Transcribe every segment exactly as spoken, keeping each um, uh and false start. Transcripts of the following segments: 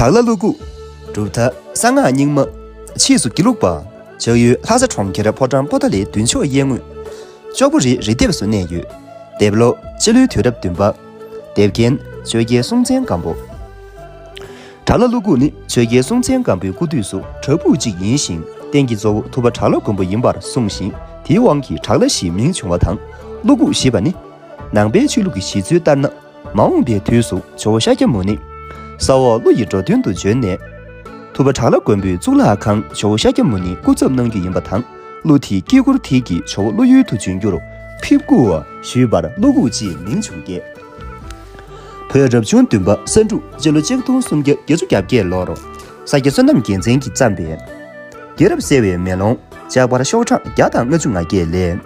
བྲག་ལ་ཀླུ་སྒུག་གྲུབ་མཐའ་གསང་སྔགས་རྙིང་མ། ཕྱིས་སུ་དགེ་ལུགས་པ། ཆགས་ཡུལ་ལྷ་ས་གྲོང་ཁྱེར་ཕོ་བྲང་པོ་ཏཱ་ལའི་མདུན་ཕྱོགས་གཡས་ངོས། ལྕོག་པོ་རི་རི་ལྡེབས་སུ་གནས་ཡོད། འདེབས་ལོ་སྤྱི་ལོའི་དུས་རབས་བདུན་པ། འདེབས་མཁན་ཆོས་རྒྱལ་སྲོང་བཙན་སྒམ་པོ། བྲག་ལ་ཀླུ་སྒུག་ནི་ཆོས་རྒྱལ་སྲོང་བཙན་སྒམ་པོའི་སྐུ་དུས་སུ་བྲག་ཕུག་ཅིག་ཡིན་ཞིང་། རྟེན་གྱི་གཙོ་བོ་ཐུབ་པ་བྲག་ལ་མགོན་པོ་ཡིན་པར་གསུངས་ཤིང་། དེའི་དབང་གིས་བྲག་ལ་ཞེས་མིང་བྱུང་བ་དང་། ཀླུ་སྒུག་ཞེས་པ་ནི། ནང་པའི་ཆོས་ལུགས་ཀྱི་གཞི་རྩའི་ལྟར་ན། མ་འོངས་པའི་དུས་སུ་ཇོ་བོ་ཤཱཀྱ་མུ་ནི། ས་འོག་ཀླུ་ཡི་འགྲོ་དོན་དུ་བྱོན་ནས། ཐུབ་པ་བྲག་ལ་མགོན་པོའི་གཙུག་ལག་ཁང་ཇོ་བོ་ཤཱཀྱ་མུ་ནིའི་སྐུ་ཚབ་གནང་རྒྱུ་ཡིན་པ་དང་། ཀླུ་དེའི་དཀྱིལ་འཁོར་དེ་གིས་ཇོ་བོ་ཀླུ་ཡུལ་དུ་བྱོན་རྒྱུར་ཕེབས་སྐུའོ་ཞུས་པར་ཀླུ་སྒུག་ཅེས་མིང་བྱུང་སྐད། བོད་རབ་བྱུང་བདུན་པ་ས་འབྲུག་སྤྱི་ལོ་ཆིག་སྟོང་སུམ་བརྒྱ་བརྒྱད་ཅུ་གྱ་བརྒྱད་ལོར། ས་སྐྱ་བསོད་ནམས་རྒྱལ་མཚན་གྱིས་བརྩམས་པའི། རྒྱལ་རབས་གསལ་བའི་མེ་ལོང་། ལྕགས་པར་ཤོག་གྲངས་བརྒྱ་དང་ལྔ་བཅུ་ང་བརྒྱད་ལས།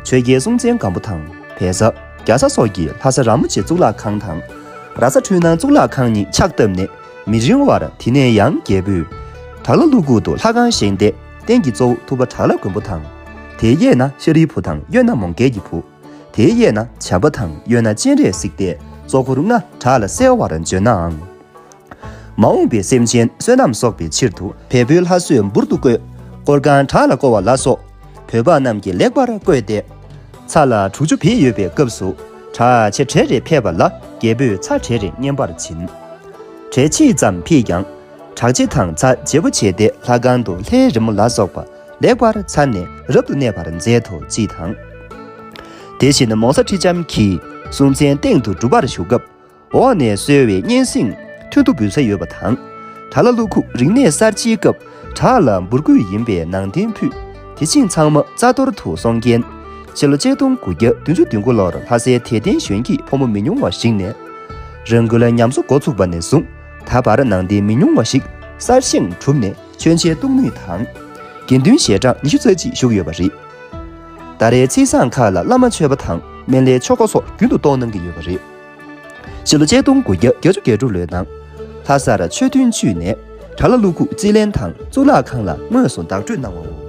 ཆོས་རྒྱལ་སྲོང་བཙན་སྒམ་པོ་དང་བལ་བཟའ། རྒྱ་བཟའ་སོགས་ཀྱིས་ལྷ་ས་ར་མོ་ཆེ་གཙུག་ལག་ཁང་དང་། ར་ས་འཕྲུལ་སྣང་གཙུག་ལག་ཁང་གཉིས་ཕྱག་བཏབ་ནས་མི་རིང་བར། དེ་ནས་ཡང་རྒྱལ་པོས་བྲག་ལ་ཀླུ་སྒུག་ཏུ་ལྷ་ཁང་བཞེངས་ཏེ། རྟེན་གྱི་གཙོ་བོ་ཐུབ་པ་བྲག་ལ་མགོན་པོ་དང་། དེའི་གཡས་ན་ཤཱ་རིའི་བུ་དང་། གཡོན་ན་མོའུ་འགལ་གྱི་བུ། དེའི་གཡས་ན་བྱམས་པ་དང་། གཡོན་ན་སྤྱན་རས་གཟིགས་ཏེ། གཙོ་འཁོར་ལྔ་བྲག་ལ་གསལ་བར་བརྗོད་ནའང་། མ་འོངས་པའི་སེམས་ཅན་བསོད་ནམས་གསོག་པའི་ཕྱིར་དུ་བལ་པོའི་ལྷ་གསོལ་འབུར་དུ་བརྐོས། བསྐོར་ཁང་བྲག་ལ་བརྐོ་བ་ལ་སོགས། བོད་འབངས་རྣམས་ཀྱིས་ལེགས་པར་བརྐོས་ཏེ། ཚ་ལ་དྲུག་ཅུ་བུད་ཡོད་པའི་སྐབས་སུ། བྲག་ཆེ་གྲས་རེ་ཕེབས་པ་ལ་རྒྱལ་པོས་ཚ་གྲས་རེ་བསྙེན་པར་བྱིན། གྲས་ཕྱེད་ཙམ་ཕུད་ཀྱང་། བྲག་ཕྱེ་དང་ཚ་བརྗེ་པོ་བྱས་ཏེ། ལྷ་ཁང་དུ་ལྷའི་རི་མོ་ལ་སོགས་པ་ལེགས་པར་འཚར་ནས་རབ་ཏུ་གནས་པར་མཛད་དོ་ཅེས་དང་། དེ་བཞིན་མོ་གསར་ཁྲི་ལྕམ་གྱིས་སྲོང་བཙན་སྟེང་དུ་སྒྲུབ་པར་བཞུགས་སྐབས། འོག་ནས་གསོལ་བའི་སྙན་སེང་མཐུན་དུ་འབུལ་ས་ཡོད་པ་དང་། བྲག་ལ་ཀླུ་སྒུག་རིག་གནས་གསར་བརྗེའི་སྐབས་བྲག་ལ་འབུར་བརྐོས་ཡིན་པའི་ནང་རྟེན་ཕུད། དེ་བཞིན་ཚང་མ་རྩ་གཏོར་དུ་སོང་རྐྱེན། ཕྱི་ལོ་ཆིག་སྟོང་དགུ་བརྒྱ་བདུན་ཅུ་དོན་དགུ་ལོར་ལྷ་སའི་དད་ལྡན་གཞོན་སྐྱེས་ཕོ་མོ་མི་ཉུང་བ་ཞིག་ནས། རང་འགུལ་ཉམས་གསོ་འགོ་ཚུགས་པ་ནས་བཟུང་ད་བར་ནང་རྟེན་མི་ཉུང་བ་ཞིག་གསར་བཞེངས་གྲུབ་ནས། མཆོད་མཇལ་གཏོང་མུས་དང་། དགེ་འདུན་ཞལ་གྲངས་ཉི་ཤུ་རྩ་གཅིག་བཞུགས་ཡོད་པ་རེད། ད་རེས་ཚེས་བཟང་ཁག་ལ་བླ་མ་མཆོད་པ་དང་སྨན་བླའི་ཆོ་ག་སོགས་རྒྱུན་དུ་གཏོང་གནང་གི་ཡོད་པ་རེད། ཕྱི་ལོ་ཆིག་སྟོང་དགུ་བརྒྱ་བརྒྱད་ཅུ་གྱ་དྲུག་ལོའི་ནང་། ལྷ་སར་མཆོད་རྟེན་བཅུས་ནས་བྲག་ལ་ཀླུ་སྒུག་རྩིས་ལེན་དང་གཙུག་ལག་ཁང་ལ་དངོས་སུ་བདག་སྤྲོད་གནང་བའོ།